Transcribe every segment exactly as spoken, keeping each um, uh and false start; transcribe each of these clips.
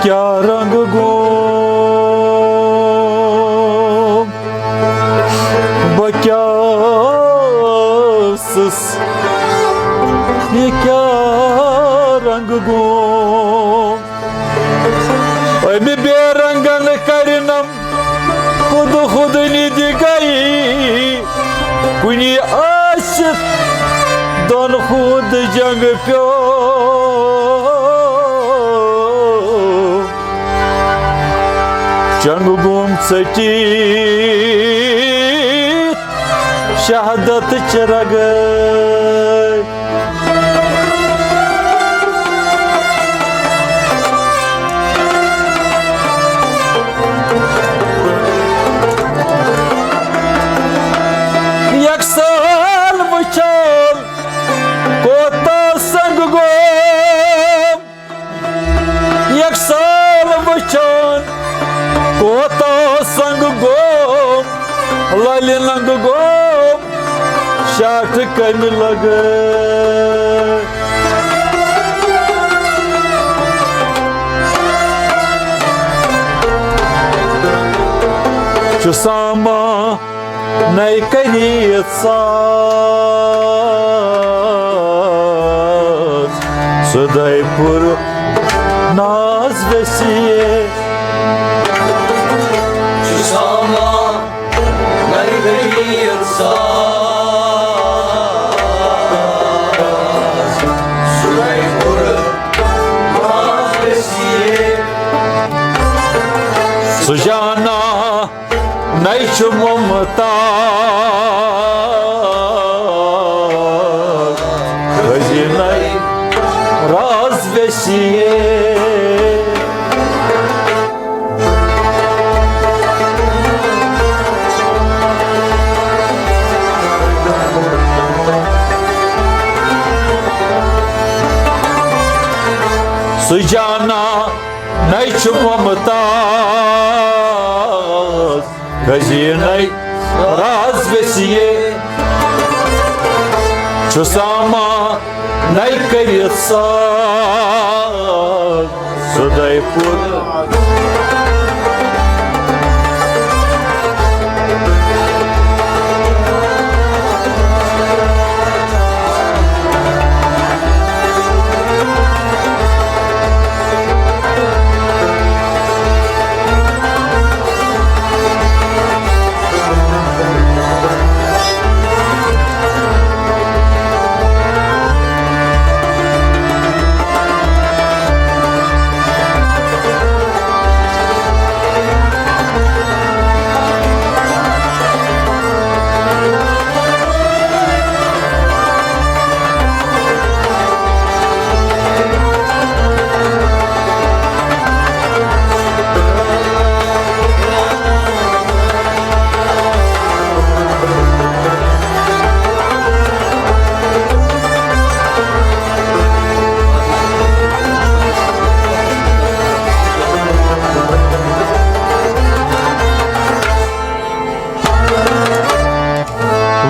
کیٛاہ رنٛگ گوم، بہٕ کیٛاہ ٲسٕس، یہِ کیٛاہ رنٛگ گوم؟ أمہِ بے رنٛگن کرنم خود خود نِدِ گئی، کُنہِ ٲسِتھ دۄن خود جنگ پیو۔ چنگ گوم ژٔٹِتھ شہادت چہِ رگے۔ یکسال وٕچھان کوتاہ سنگ گوم، یکسال وٕچھان کوتاہ سنگ گوم، لالہِ لنگ گوم، شاٹھ کمہِ لگے۔ چھُ سامان نَے کٔرِتھ ساز، سُدے پوٗر ناز ویسیے۔ چھُ سامان نَے کٔرِتھ ساز، سُدے پوٗر ناز ویسیے۔ سُجانا نَے چھُ ممتاز، خزینَے راز ویسیے۔ سُجانا نَے چھُ ممتاز، خزینَے راز ویسیے۔ چھُ سامان نَے کٔرِتھ ساز، سُدے پوٗر۔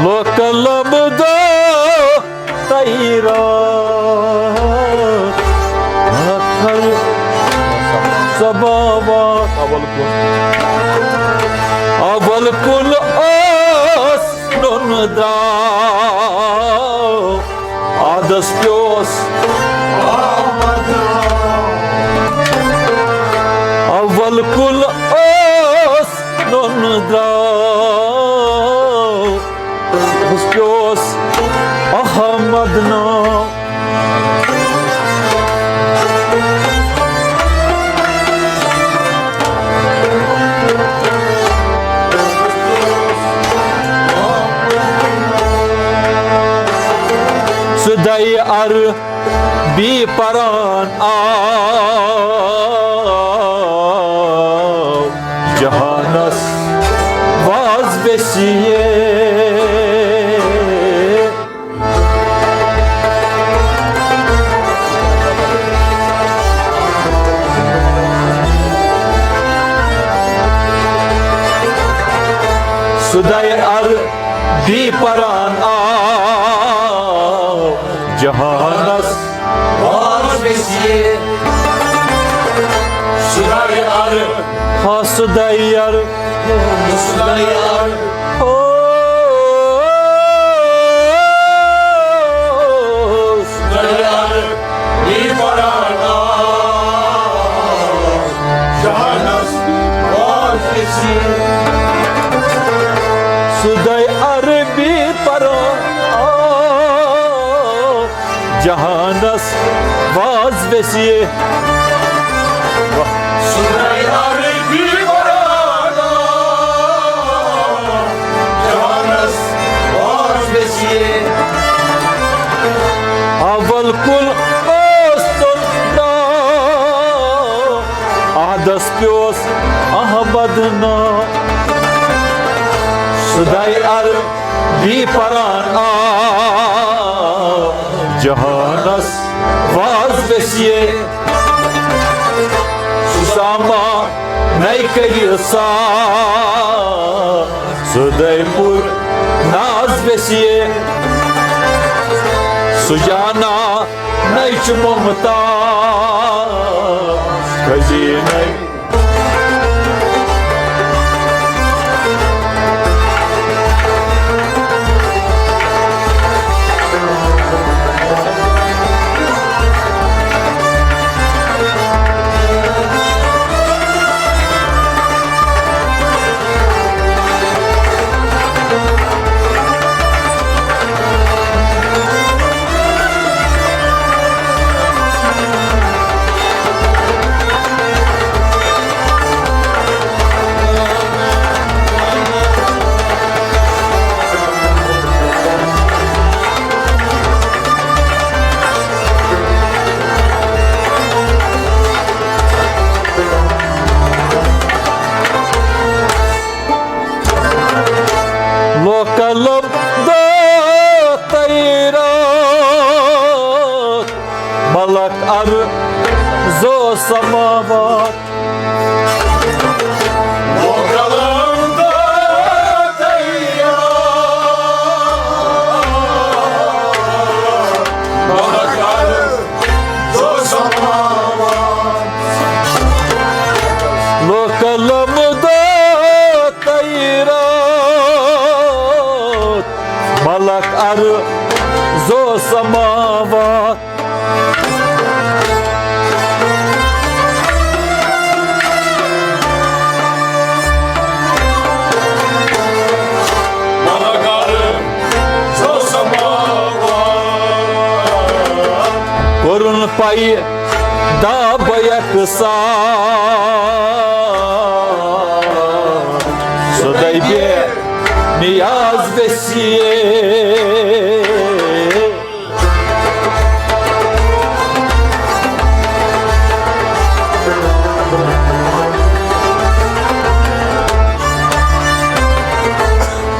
لوکل لبدو تیرا نقل سباوات۔ اول کن، اول کن اوس نُن درٛاو، عادس پیوس۔ اول کن اوس نُن درٛاو، عادس پیوس احمد ناو۔ سُدے عربی پران آو جہانس واز ویسیے۔ سُدے عربی پران آو جہانس واز ویسیے۔ آ، سُہ دَیار۔ سُہ دَیار۔ او، سُہ دَیار۔ یہِ پَران آ، جہانَس واپسی۔ سُہ دَیار بی پَران آ، جہانس واز ویسیے۔ سُہ دَیار عربی قرآن، جہانس واز ویسیے۔ اول کُل اوس تُل ناو، عہدس پیوس احمد ناو۔ سُہ دَیار بی پران آ، جہانس واز ویسیے۔ سُہ ساما نَے کٔرِو سا، سُہ دَے پُر ناز ویسیے۔ سُہ جانا نَے چھُ ممتا، خزینَے۔ لوکلم دو تیرا ملک ارض و سماوات۔ لوکلم دو تیرا ملک ارض و سماوات۔ کوٚرُن پیدا بیک سا، سُہ دَے بے نیاز ویسیے۔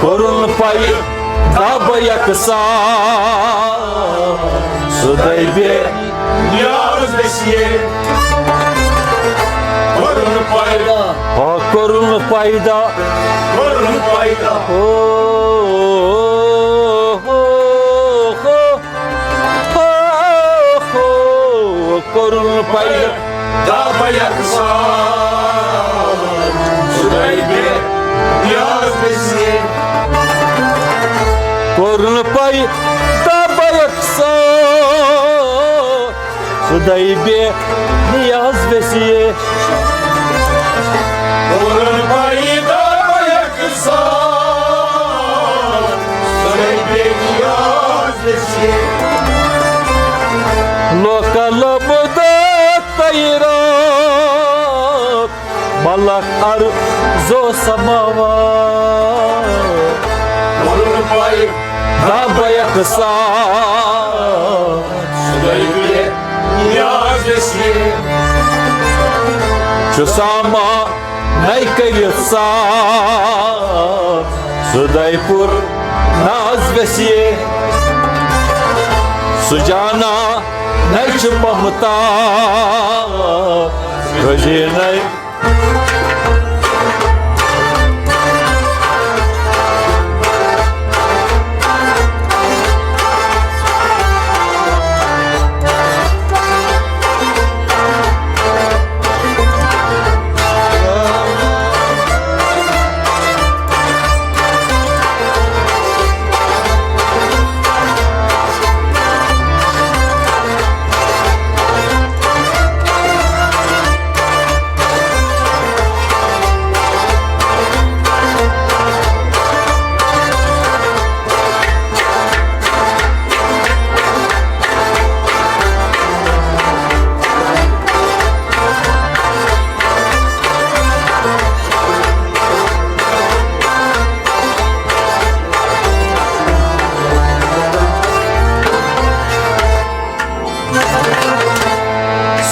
کوٚرُن پیدا بیک سا، سُہ دَے بے نیاز ویسیے۔ کوٚرُن پیدا۔ ہا، کوٚرُن پیدا۔ کوٚرُن پیدا۔ او، ہو، ہو۔ ہو، ہو، کوٚرُن پیدا۔ دَے بے یکسان، سُہ دَے بے نیاز ویسیے۔ کوٚرُن پیدا یکسان، سُہ دَے بے نیاز ویسیے۔ کوٚرُن پیدا یکسان، سُہ دَے بے نیاز ویسیے۔ لوکلم دو تیرا ملک ارض و سماوات۔ کوٚرُن پیدا یکسان، سُہ دَے بے نیاز ویسیے۔ چھُ ساما نَے کٔرِتھ سا، سُہ دَے پُر ناز ویسیے۔ سُہ جانا نَے چھُ ممتا، خزینَے۔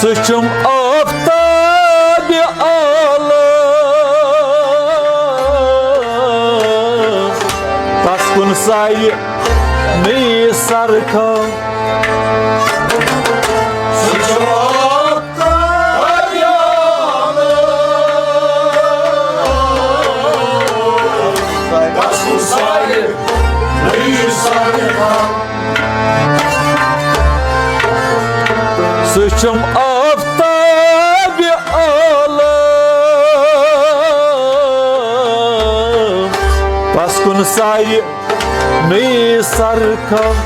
سُہ چھُم آفتابِ عالم، تس کُن سارِ نٔے سرکھم۔ سُہ چھُم آفتابِ عالم، تس کُن سارِ نٔے سرکھم۔ سُہ چھُم آفتابِ عالم، تس کُن سارِ نٔے سرکھم۔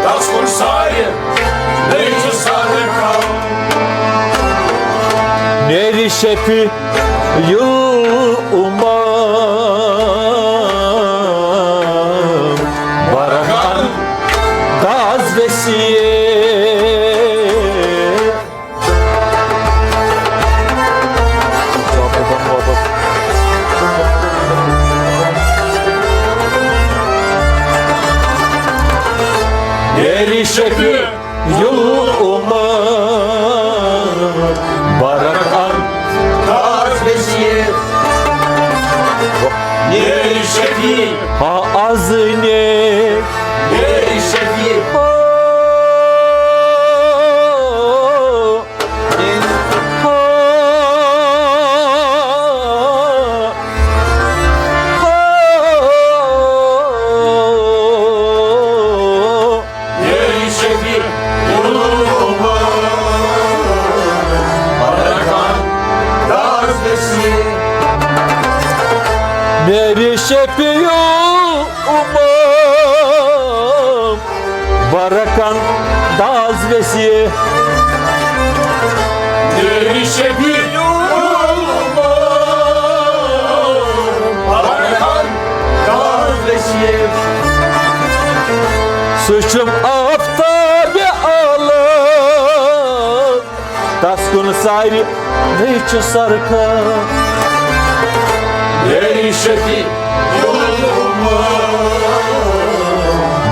تس کُن سارِ نٔے سرکھم۔ نیرِ شفیع الامم برق انداز ویسے۔ نیرِ شفیع یُل عمر برکت تاج وسیع۔ میرے شفیع۔ ہاں، از نے۔ میرے شفیع۔ ہاں۔ ہاں۔ ہاں۔ میرے شفیع الامم برکت تاج وسیع۔ میرے شفیع الامم برکت تاج وسیع۔ میرے شفیع الامم برکت تاج وسیع۔ سُہ چھُم آفتابِ عالم، تس کُن سارِ نٔے چھُ سرکھم۔ میرے شفیع الامم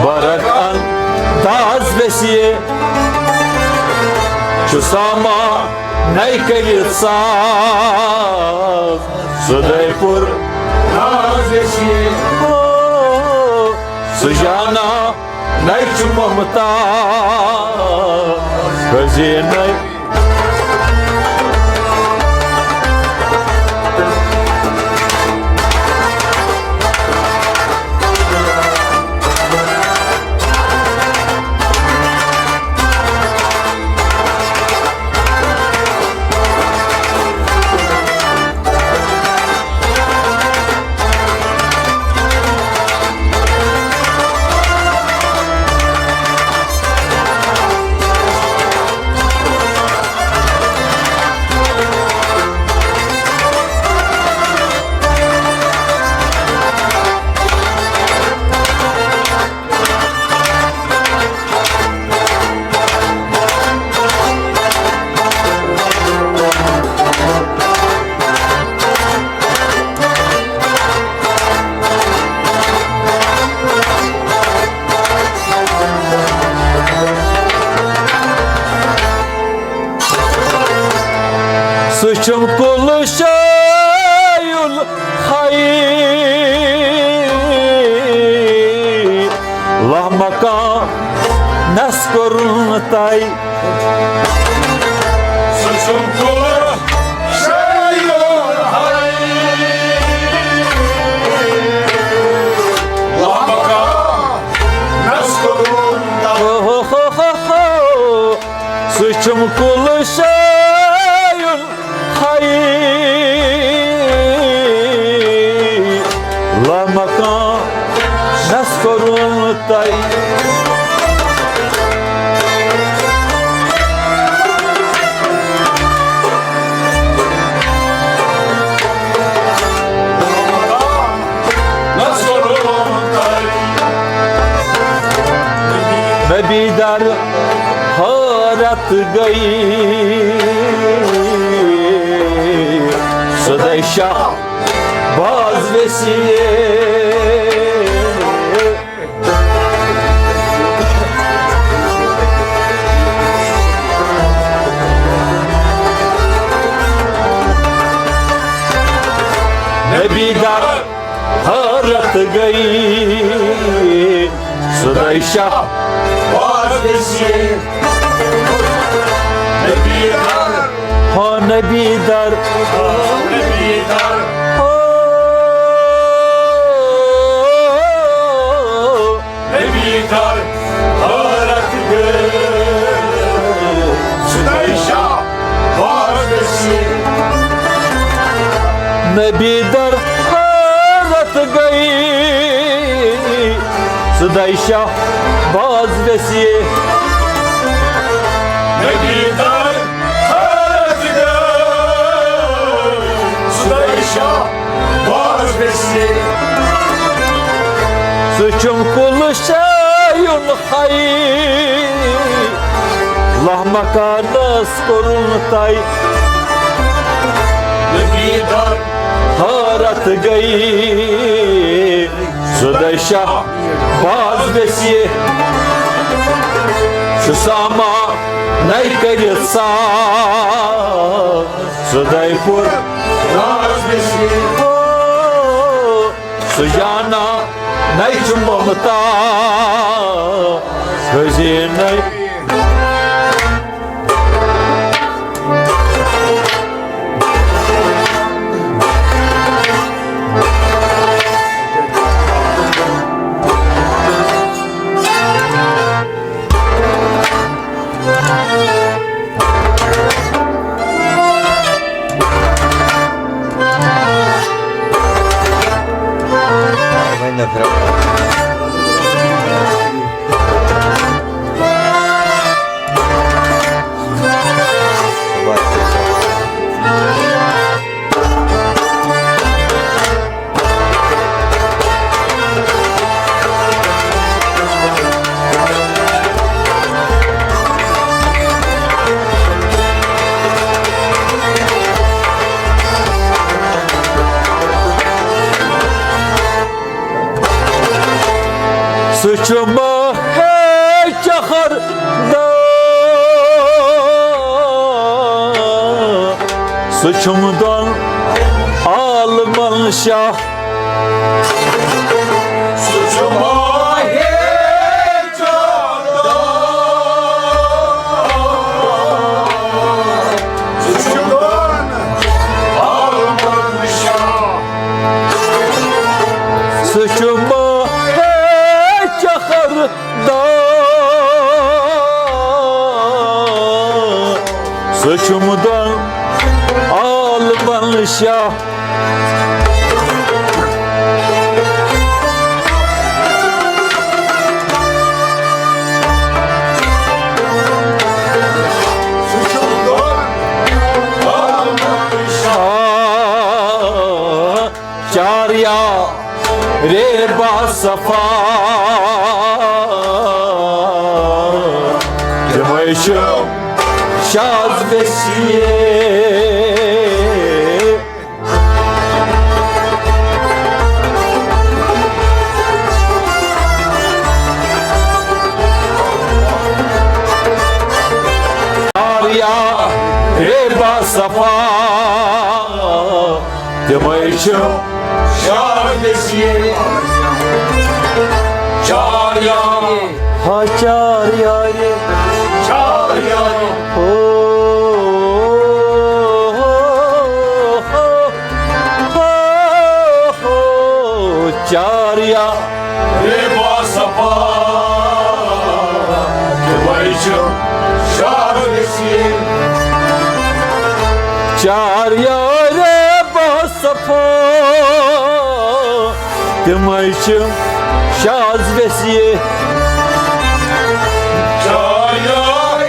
برکت تاج وسیع۔ چھُ سامان نَے کٔرِتھ صاف، سُدے پوٗر ناز وسیع۔ او، سُہ جانا نَے چھُ ممتا خزینے۔ سُہ چھُم کُل شاے الحی، لامکانس کوٚرُن طے۔ سُہ چھُم کُل شاے الحی، لامکانس کوٚرُن طے۔ ہو ہو ہو ہو ہو۔ سُہ چھُم کُل شاے الحی، لامکانس کوٚرُن طے۔ نبی در حیرت گئی، سُدے شاہ باز ویسیے۔ نبی در حٲرت گٔے، سُدے شاہ باز ویسیے۔ نبی در، ہو نبی در، ہو نبی در، ہو نبی در حٲرت گٔے، سُدے شاہ باز ویسیے۔ نبی در حٲرت گٔے، سُدے شاہ باز ویسیے۔ نبی در حٲرت گٔے، سُدے شاہ باز ویسیے۔ سُہ چھُم کُل شایُن حی، لہ مکانس کوٚرُن طے۔ نبی در حٲرت گٔے، سُدے شاہ باز ویسیے۔ چھُ سامان نَے کٔرِتھ ساز، سُدے پوٗر راز ویسیے۔ سُہ جانا نَے چھُ ممتا حزیٖنَے۔ سُہ چھُ ماہِ چہر دار، سُہ چھُم دۄن عالمن شاہ۔ سُہ چھُ ماہِ چہر دار، سُہ چھُ دۄن عالمن شاہ۔ سُہ چھُ ماہِ چہر دار، سُہ چھُم دۄن عالمن شاہ۔ سُہ چھُم دۄن عالمن شاہ۔ چاریا رے با صفا، تِمے چھِ شاز ویسیے۔ چاریا رے با صفا، تِمے چھِ شاہ ویسیے۔ چار یار، ہا چار یار، چار یار۔ ہو، ہو، ہو، ہو، ہو، چار یار۔ رے با صفا، تِمے چھِ شاہ ویسیے۔ چار یار رے با صفا، تِمے چھِ شاز ویسیے۔ چار یار رے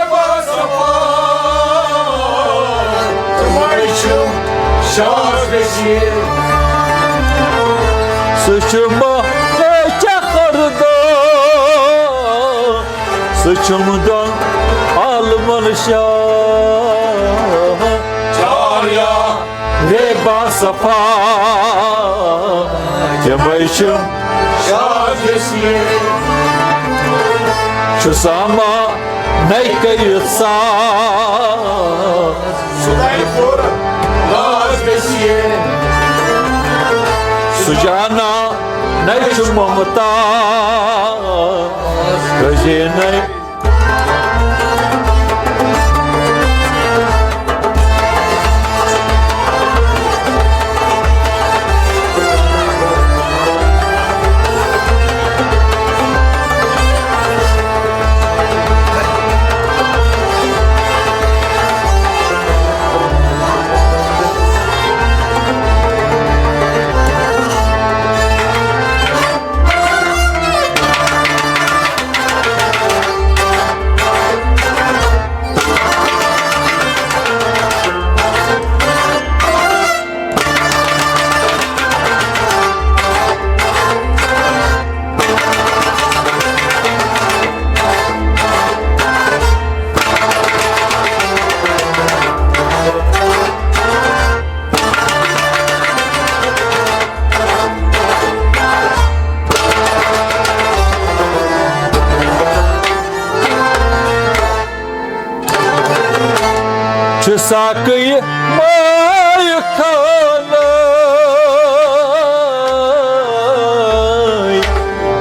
با صفا، تِمے چھِ شاز ویسیے۔ سُہ چھُ ماہِ چہر دار، سُہ چھُم دۄن عالمن شاہ۔ چار یار رے باصفا تِمے چھِ شاد یسیر۔ چھُ ساما نَے کٔرِتھ ساز۔ سُجانا نَے چھُ ممتا۔ کٔزی نَے۔ چھُ ساقٕے مایہِ خانَے،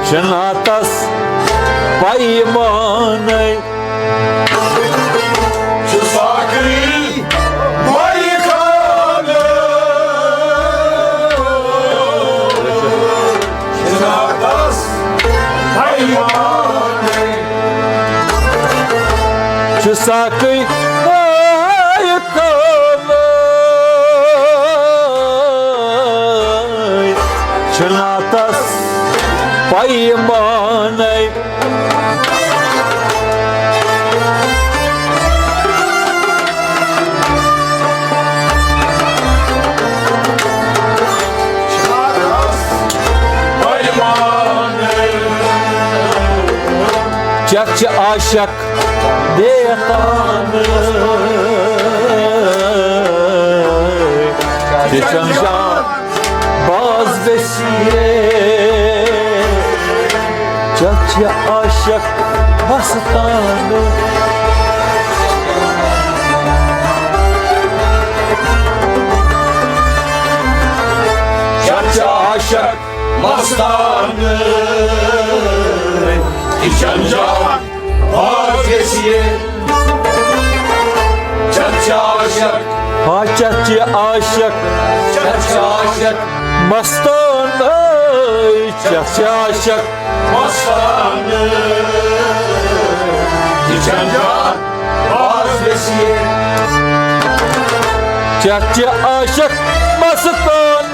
چھُنہ تَس پیمانَے۔ چھُ ساقٕے مایہِ خانَے، چھُنہ تَس پیمانَے۔ چھُ ساقٕے مایہِ خانَے، چھُنہ تَس پیمانَے۔ چتھ چھِ عاشق دیتان، تہِ چھَنہٕ جان باز ویسیے۔ چتھ چھِ عاشق مستان، چتھ چھِ عاشق مستان، تہِ چھَنہٕ جان باز ویسیے۔ چتھ چھِ عاشق، ہا چتھ چھِ عاشق، چتھ چھِ عاشق مستان، چتھ چھِ عاشق مستان، تہِ چھَنہٕ جان باز ویسیے۔ چتھ چھِ عاشق مستان،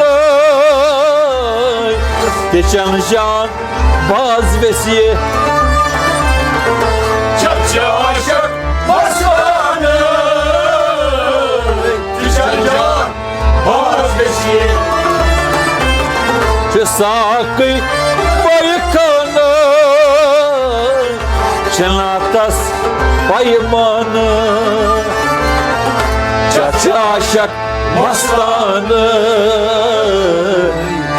تہِ چھَنہٕ جان باز ویسیے۔ چتھ چھِ عاشق مستان، تہِ چھَنہٕ جان باز ویسیے۔ چھِ ساقٕے مایہِ خانَے، چھُنہ تَس پیمانَے۔ چتھ چھِ عاشق مستان،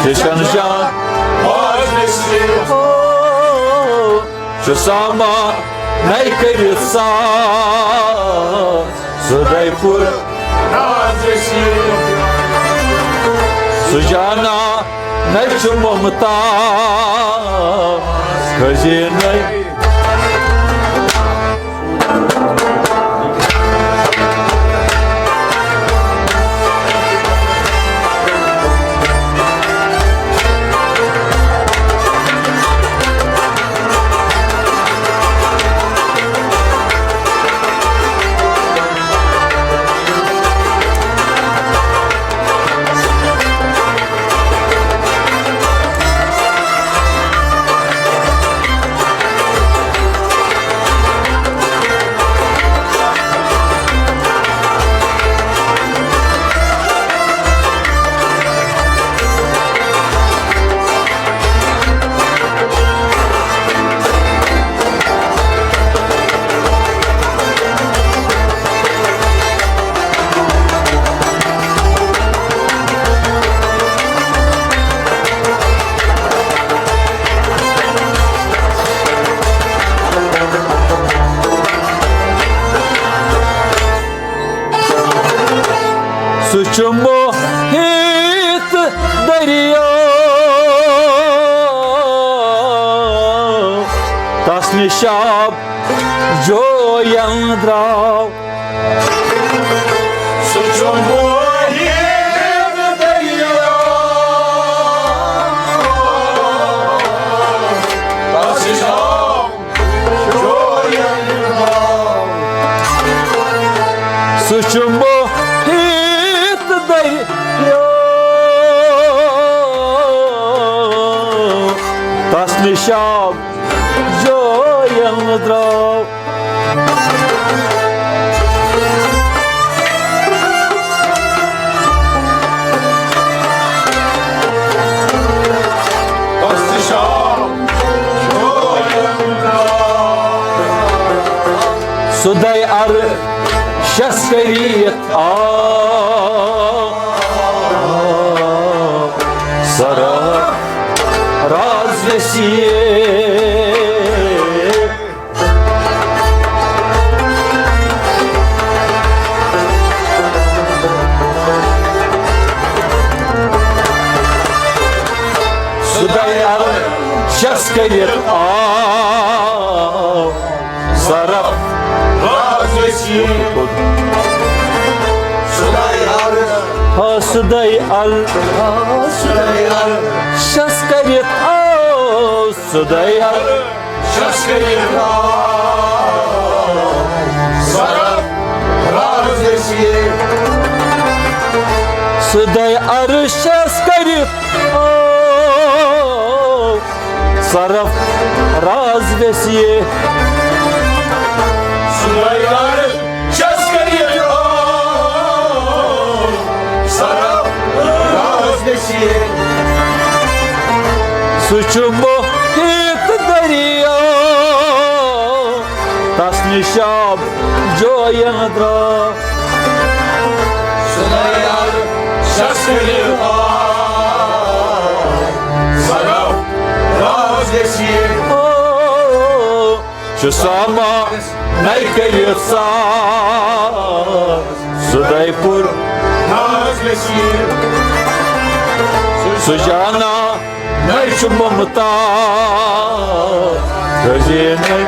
تہِ چھَنہٕ جان باز ویسیے۔ چھُ ساما نَے کٔرِتھ ساز، سُدے پوٗر ناز ویسیے۔ سُجانا نَے چھُ ممتا، کٔزی نَے۔ سُہ چھُ موہِت دٔریاو، تس نِش آب جوین درٛاو۔ سُہ چھُ موہِت دٔریاو، تس نِش آب سُہ چھُ موہِت دٔریاو، تس نِش آب جوین درٛاو۔ سُدے عرشس کٔرِتھ آو سرافراز ویسے۔ سُدے عرشس کٔرِتھ آو سرافراز ویسے۔ سُدے عرش، ہا سُدے عرش، سُدے عرشس کٔرِتھ آو سُدے عرش۔ شس کٔرِتھ آو سرافراز ویسے۔ سُدے عرشس کٔرِتھ آو سرافراز ویسے۔ سُدے عرشس کٔرِتھ آو سرافراز ویسے۔ سُہ چھُ موہِت دٔریاو، تس نِش آب جوین درٛاو۔ سُدے عرشس کٔرِتھ آو سرافراز ویسے۔ او، چھُ سامانے کٔرِتھ ساز سُدے پوٗر ناز ویسے۔ سُجانانے چھُ ممتاز خزیٖنہٕ۔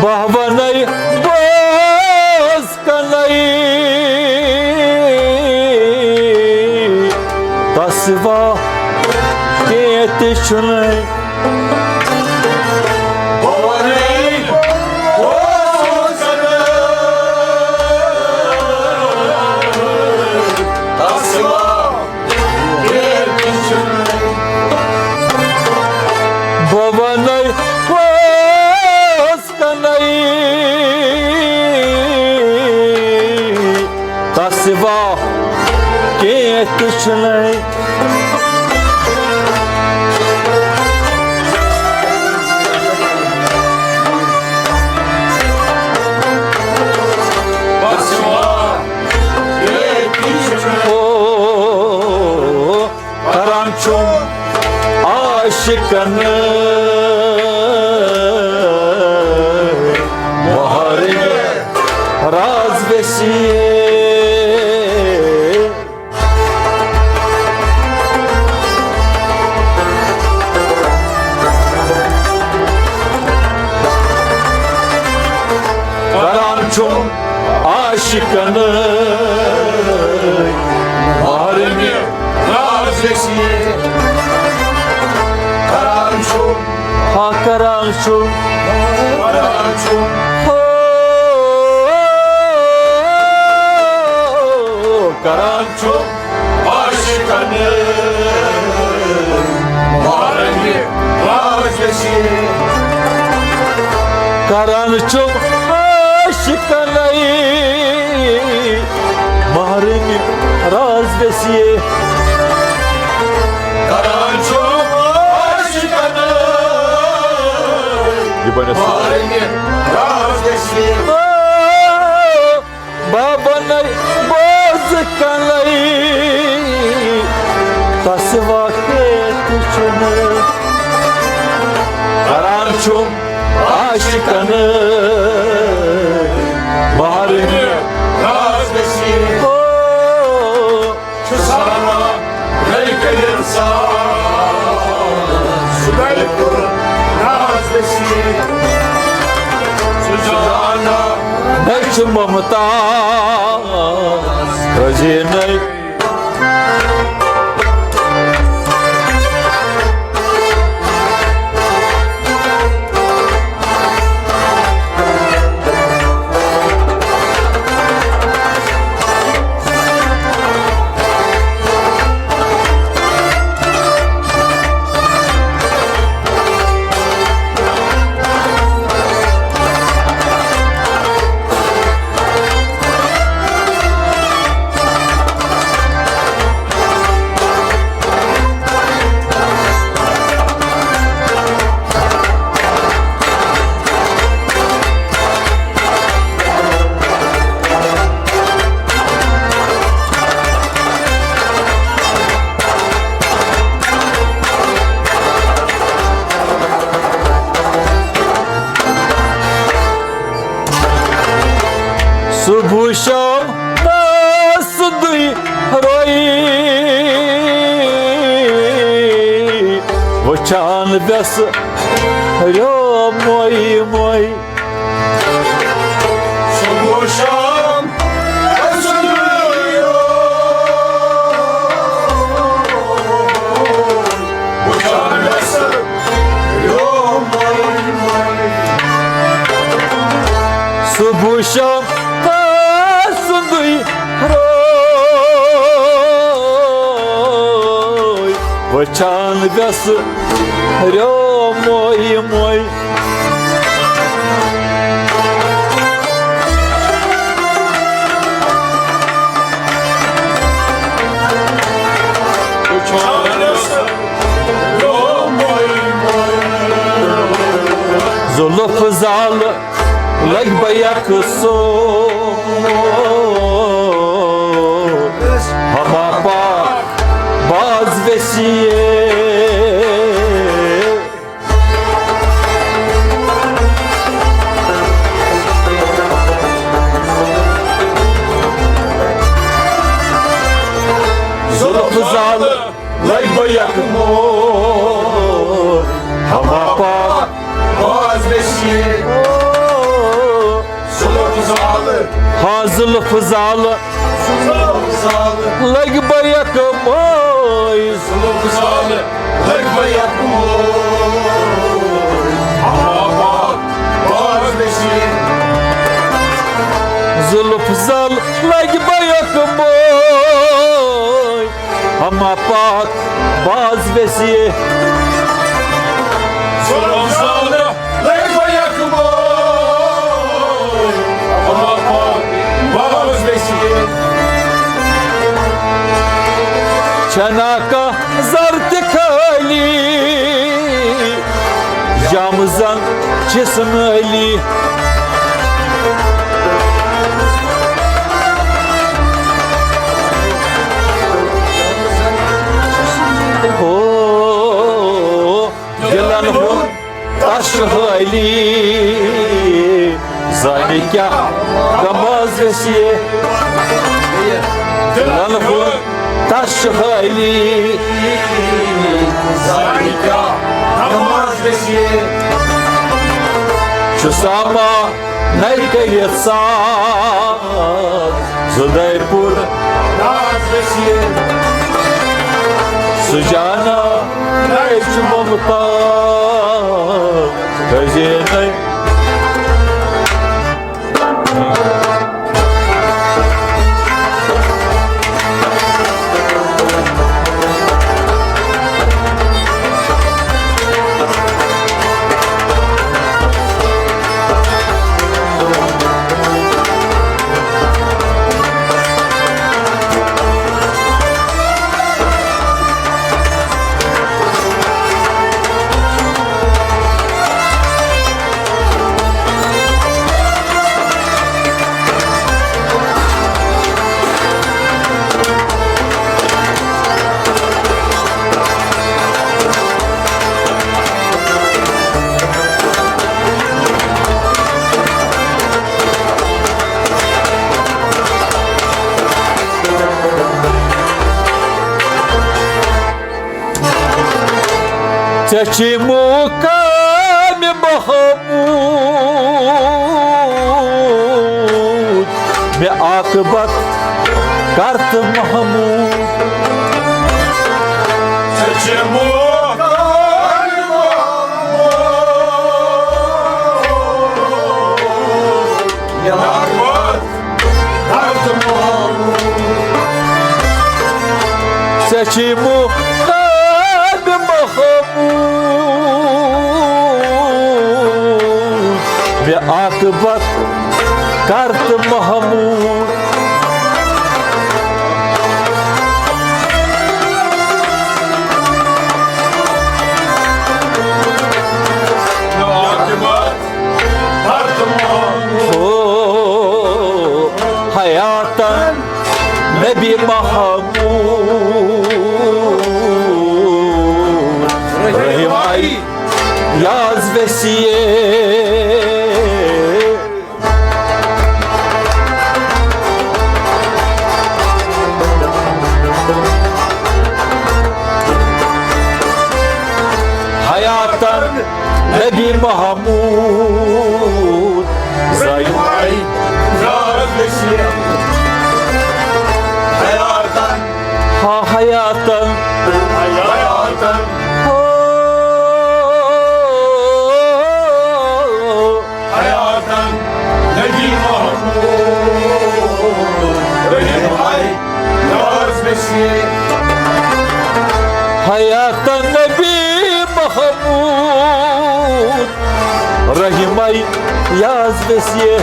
بہٕ وَنَے بوز کَنَے تَس وا کینٛہہ تہِ چھُنہٕ۔ بہٕ وَنَے بوز کَنَے تَس وا بہٕ وَنَے پوٚز کَنَے، تَس سِوا کینٛہہ تہِ چھُنَے۔ او، کران چھُم عاشقن مہرنہِ راز ویسے۔ کران چھُم عاشقن مہرنہِ راز ویسے۔ چھُ، کران چھُ، ہو، کران چھُ عاشقن مہرنہِ راز ویسی۔ کران چھُ عاشقن مہرنہِ راز ویسی۔ کران چھُ عاشقن یہِ بنہِ سُہ۔ مہرنہِ راز ویسی۔ بابا نَے بوز کَنَے، تَس واقع تہِ چھُنہٕ۔ کران چھُم عاشقن مہرنہِ راز ویسی۔ او، چھُ ساما گرِ کٔرِتھ ساز، سُہ گرِ کوٚر ناز ویسی۔ سُہ زانا نَے چھُ ممتاز رزینَے۔ صبح شام تس دُے روی، وچھان ویس ہریو موی موی۔ صبح شام تس دُے روی، وچھان ویس ہریو موی موی۔ صبح شام تس سُندُے روے، وچھان ویس ہریو موی موی۔ زُلف زال لگہِ بیک سو، ہما پاک باز ویسیے۔ زُلف زال لگہِ بیک مو، ہما پاک باز ویسیے۔ زُلف زال۔ ہا زُلف زال۔ زُلف زال۔ لگہِ بیک موی۔ زُلف زال۔ لگہِ بیک موی۔ ہما پاک باز ویسیے۔ زُلف زال۔ لگہِ بیک موی۔ ہما پاک باز ویسیے۔ زُلف زال۔ لگہِ بیک موی۔ ہما پاک باز ویسیے۔ چھنا کانٛہہ زر تہِ خٲلی، یام زن چھِس نٲلی۔ او، دلن ہُنٛد تش چھُ حٲلی، زانہِ کیٛاہ غم از ویسیے۔ دلن ہُنٛد تش چھُ حٲلی، زانہِ کیٛاہ غم از ویسیے۔ چھُ ساما نَے کٔرِتھ ساز زُدے پور ناز ویسیے۔ سُجانا نَے چھُ ممتاز حسینَے۔ ژےٚ چھُے مُقامِ محمود، مےٚ عاقبت کر تہٕ محمود۔ ژےٚ چھُے مُقامِ محمود، مےٚ عاقبت ژےٚ چھُے مُقامِ محمود، مےٚ عاقبت کر تہٕ محمود۔ او حیاتن نبی محمود، رحم ای یاز ویسیے۔ حیاتن نبی محمود، زایو ای یاز ویسیے۔ حیاتن، ہا حیاتن، حیاتن، ہو حیاتن نبی محمود، رحم ای یاز ویسیے۔ حیاتن نبی محمود، رحم ای یاز ویسیے۔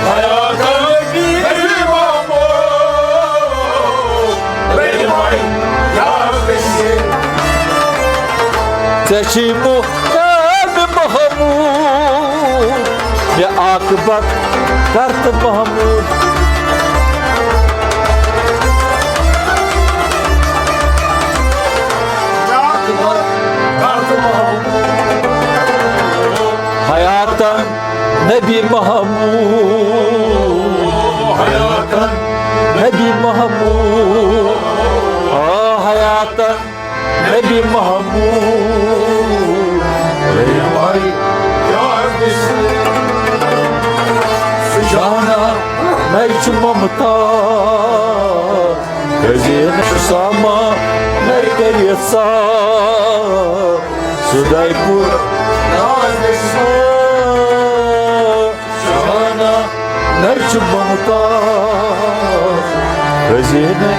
حیاتن نبی محمود، رحم ای یاز ویسیے۔ ژےٚ چھُے مُقامِ محمود، مےٚ عاقبت کر تہٕ محمود۔ حیاتن نبی محمود، حیاتن نبی محمود، آ حیاتن نبی محمود، رحم ای یاز ویسیے۔ سُجانا مےٚ چھُ ممتا، خزینہٕ چھُ سامان مےٚ کٔرِتھ صاف۔ سُداے پوٗر ناز ویسیے۔ سُجانا مےٚ چھُ ممتا، خزینہٕ